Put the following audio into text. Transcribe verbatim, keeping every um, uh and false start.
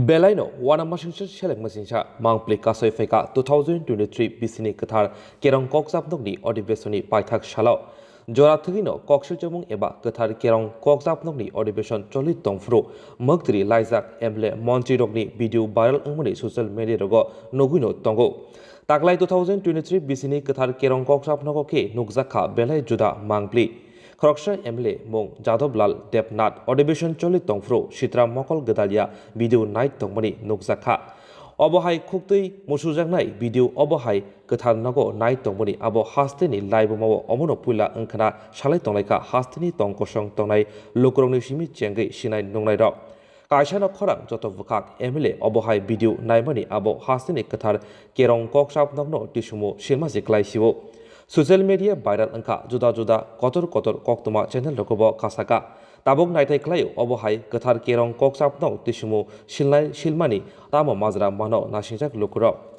Belaino uanamasingcha seleng masingcha mangpli kasoi phaikha two thousand twenty-three bisini kwthar kerong kokchap nokni odibesoni paithak salo. Jora thwgwino kok silchomung eba kwthar kerong kokchap nokni odibesoni choli tongphuru mwktwiri laijak M L A montrirokni video viral wngmani social media rogo nugwino tongo. Taklai two thousand twenty-three bisini kwthar kerong kokchap nogo khe nukjakha belai juda mangpli. Khoroksa M L A mung Jadab Lal Debnath odibesoni choli tongphuru sitra mokol gwdalya video nai tongmani nukjakha. Obo hai khuktwi musujaknai video obo hai kwthar nogo nai tongmani abo hasteni laibumao omono puila wngkhana salai tonglaikha hasteni tong kosong tongnai lukurokni simi chengwi sinai nungnairok. Kaisano khorang joto bwkhak M L A obo hai video naimani abo hasteni kwthar kerong kokchap nokno tisumo silmasi klaisio. Social media viral wngkha juda juda kotor kotor koktwma channel rogobo kasaka. Tabuk naithai khlaio obo hai kwthar kerong kokchap nok tisumo silnai silmani tamo majra mano nasingjak lukurok.